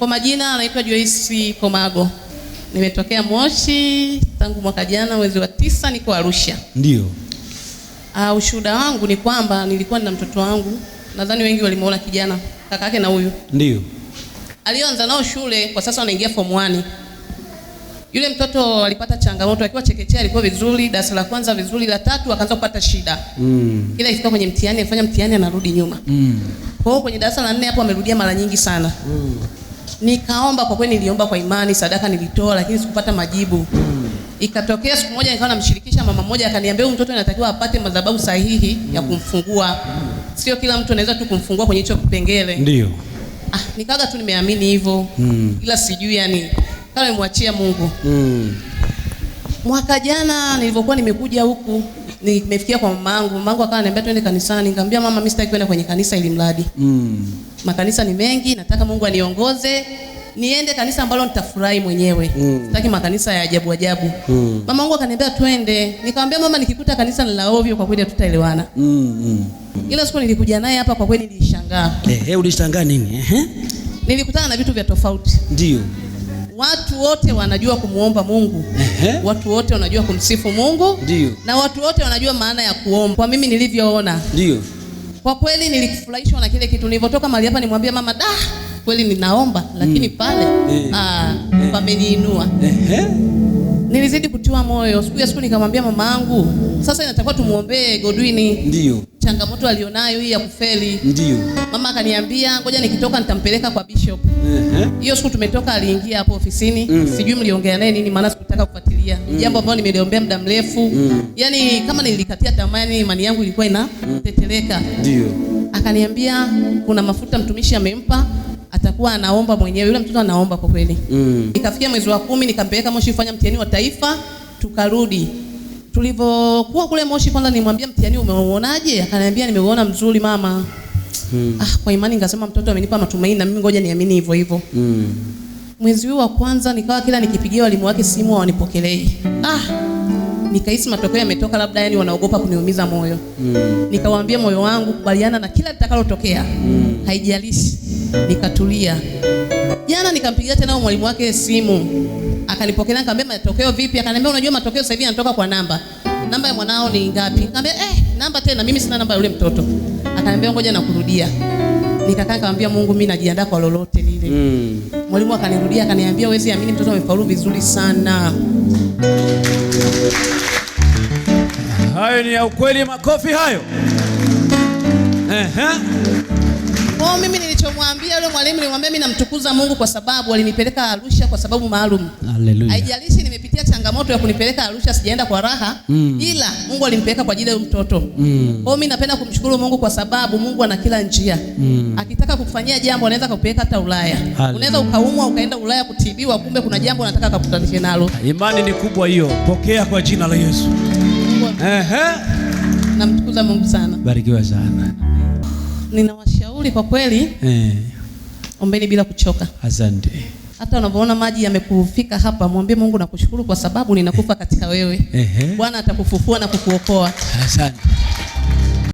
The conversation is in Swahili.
Kwa majina anaitwa Joyce Komago. Nimetokea Moshi tangu mwaka jana mwezi wa 9, niko Arusha. Ndio. Ushuhuda wangu ni kwamba nilikuwa nina mtoto wangu, nadhani wengi walimuona kijana, kaka yake na huyu. Ndio. Alioanza nao shule, kwa sasa wanaingia form 1. Yule mtoto alipata changamoto akiwa chekechea, alikuwa vizuri, darasa la kwanza vizuri, la tatu akaanza kupata shida. Kila ikifika kwenye mtihani, afanya mtihani anarudi nyuma. Kwa hiyo kwenye darasa la 4 hapo amerudia mara nyingi sana. Nikaomba, kwa kweli niliomba kwa imani, sadaka nilitoa, lakini sikupata majibu. Ikatokea siku moja nikawa namshirikisha mama mmoja, akaniambia huyu mtoto anatakiwa apate madhabahu sahihi ya kumfungua. Sio kila mtu anaweza tu kumfungua kwenye hicho kipengele. Ndio. Nikaga tu nimeamini hivyo. Ila sijui yani kama nimemwachia Mungu. Mwaka jana nilivyokuwa nimekuja huku, nimefikia kwa mamangu. Mamangu akawa ananiambia twende kanisani. Nikamwambia mama, mimi sitaki kwenda kwenye kanisa ili mradi. Makanisa ni mengi, nataka Mungu aniongoze niende kanisa ambalo nitafurahi mwenyewe. Sitaki makanisa ya ajabu ajabu. Mamangu akaniambia twende. Nikamwambia mama, nikikuta kanisa ni la ovyo kwa kweli hatutaelewana. Ila siku nilikuja naye hapa kwa kweli nilishangaa. Ulishangaa nini? Nilikutana na vitu vya tofauti. Ndio. Watu wote wanajua kumuomba Mungu. Watu wote wanajua kumsifu Mungu. Ndio. Na watu wote wanajua maana ya kuomba. Kwa mimi nilivyoona. Ndio. Kwa kweli nilifurahishwa na kile kitu. Nilipotoka mahali hapa nimwambia mama, da, kweli ninaomba, lakini pale pameniinua. Nilizidi kutiwa moyo. Siku ya siku nikamwambia mamangu, sasa inatakiwa tumuombee Godwin. Ndio. Changamoto alionayo hii ya kufeli. Ndio. Mama akaniambia ngoja nikitoka nitampeleka kwa bishop. Hiyo siku tumetoka aliingia hapo ofisini. Sijui mliongea naye nini maana sikutaka kufuatilia. Jambo ambalo nimeliombea muda mrefu. Yaani kama nilikatia tamaa, imani yangu ilikuwa inateteleka. Ndio. Akaniambia kuna mafuta mtumishi amempa, atakuwa anaomba mwenyewe. Yule mtoto anaomba kwa kweli. Ikafikia mwezi wa 10 nikampeleka Moshi kufanya mtihani wa taifa, tukarudi. Tulivyokuwa kule Moshi kwanza nilimwambia mtihani umeuonaje? Akaniambia nimeuona mzuri mama. Kwa imani nikasema mtoto amenipa matumaini na mimi ngoja niamini hivyo hivyo. Mwezi huu wa kwanza nikawa kila nikipigia walimu wake simu hawanipokelei. Nikahisi matokeo yametoka labda yani wanaogopa kuniumiza moyo. Nikawaambia moyo wangu kubaliana na kila litakalotokea. Haijalishi. Nikatulia. Jana nikampigia tena mwalimu wake simu. Akanipokelea, nikamwambia matokeo vipi? Akaniambia unajua matokeo sasa hivi yanatoka kwa namba. Namba ya mwanao ni ngapi? Nikamwambia namba tena mimi sina namba ya yule mtoto. Akaniambia ngoja nakurudia. Nikakaa nikamwambia Mungu mimi najiandaa kwa lolote lile. Mwalimu akanirudia akaniambia huwezi amini mtoto amefaulu vizuri sana. Hayo ni ya ukweli, makofi hayo. Kwa mimi nilichomwambia yule mwalimu, nilimwambia mimi namtukuza Mungu kwa sababu alinipeleka Arusha kwa sababu maalum. Haleluya. Haijalishi nimepitia changamoto ya kunipeleka Arusha, sijaenda kwa raha, ila Mungu alimpeleka kwa ajili ya mtoto. Kwa mimi napenda kumshukuru Mungu kwa sababu Mungu ana kila njia. Akitaka kukufanyia jambo anaweza kukupeleka hata Ulaya. Unaweza ukaumwa ukaenda Ulaya kutibiwa, kumbe kuna jambo anataka akakutanishe nalo. Imani ni kubwa hiyo. Pokea kwa jina la Yesu. Namtukuza Mungu sana. Barikiwa sana. Ninawashauri kwa kweli, ombeni bila kuchoka. Asante. Hata unapoona maji yamekufika hapa, mwambie Mungu nakushukuru kwa sababu ninakufa katika wewe. Bwana atakufufua na kukuokoa. Asante.